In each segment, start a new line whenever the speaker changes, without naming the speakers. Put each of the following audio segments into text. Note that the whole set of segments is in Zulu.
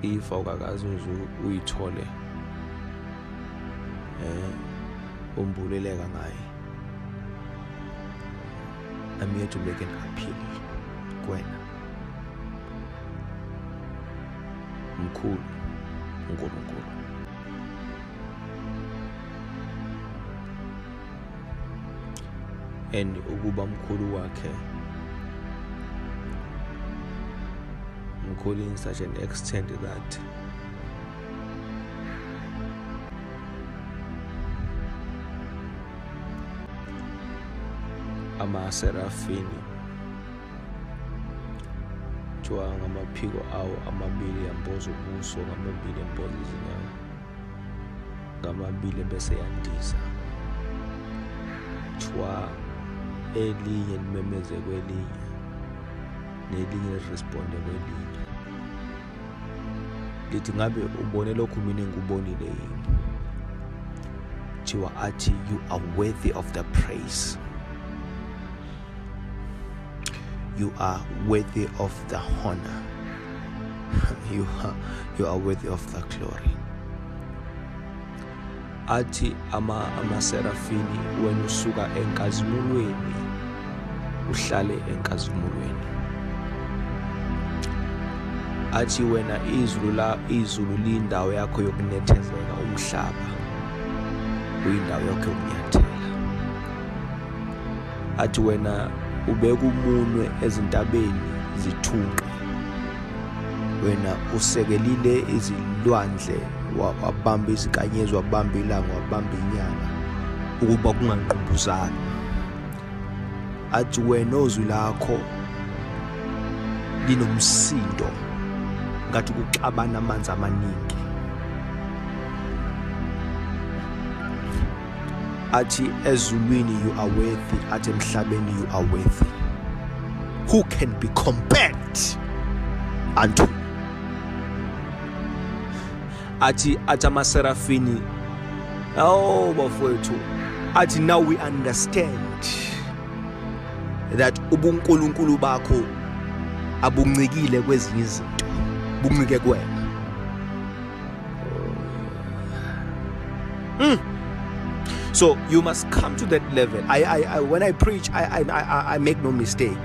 If awukakaze uyithole umbuleleka ngaye, I'm here to make an appeal kuwena. Mkhulu uNkulunkulu. And ukuba mkhulu wakhe, mkhulu in such an extent that amaserafini kuthiwa ngamaphiko awo amabili yamboza ubuso, ngamabili yamboza izinyawo, ngamabili bese yandiza. Kuthiwa elinye limemeze kwelinye, nelinye liresponde kwelinye, lithi ngabe ubone lokhu mina engikubonile yini? Kuthiwa athi you are worthy of the praise, you are worthy of the honor, you are worthy of the glory. Athi amaserafini, wena usuka enkazimulweni uhlale enkazimulweni. Athi wena izulu liyindawo yakho yokunethezeka, umhlaba uyindawo yakho yokunyathela. Athi wena ubeka umunwe ezintabeni zithunqe, wena usekelile izilwandle, wabamba izinkanyezi, wabamba ilanga, wabamba inyanga ukuba kungangqumbuzani. Athi wena ozwi lakho linomsindo ngathi kuxabana amanzi amaningi. Athi ezulwini you are worthy, athi emhlabeni you are worthy. Who can be compared unto? Athi amaserafini, oh bafowethu, athi now we understand that ubunkulunkulu bakho abuncikile kwezinye izinto, buncike kuwena. So you must come to that level. I when I preach, I make no mistake.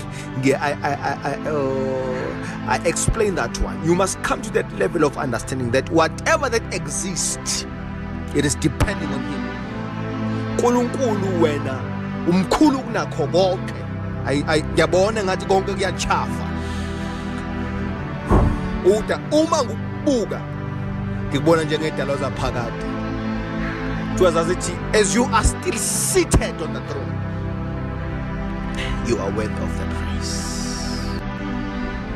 I explain that one. You must come to that level of understanding that whatever that exists, it is depending on him. Nkulunkulu wena umkhulu kunakho konke. Ngiyabona ngathi konke kuyachafa. Uda uma ngikubuka ngikubona njengedalwa zaphakade. As you are still seated on the throne, you are worthy of the praise.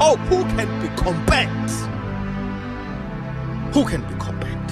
Oh, who can be compared? Who can be compared?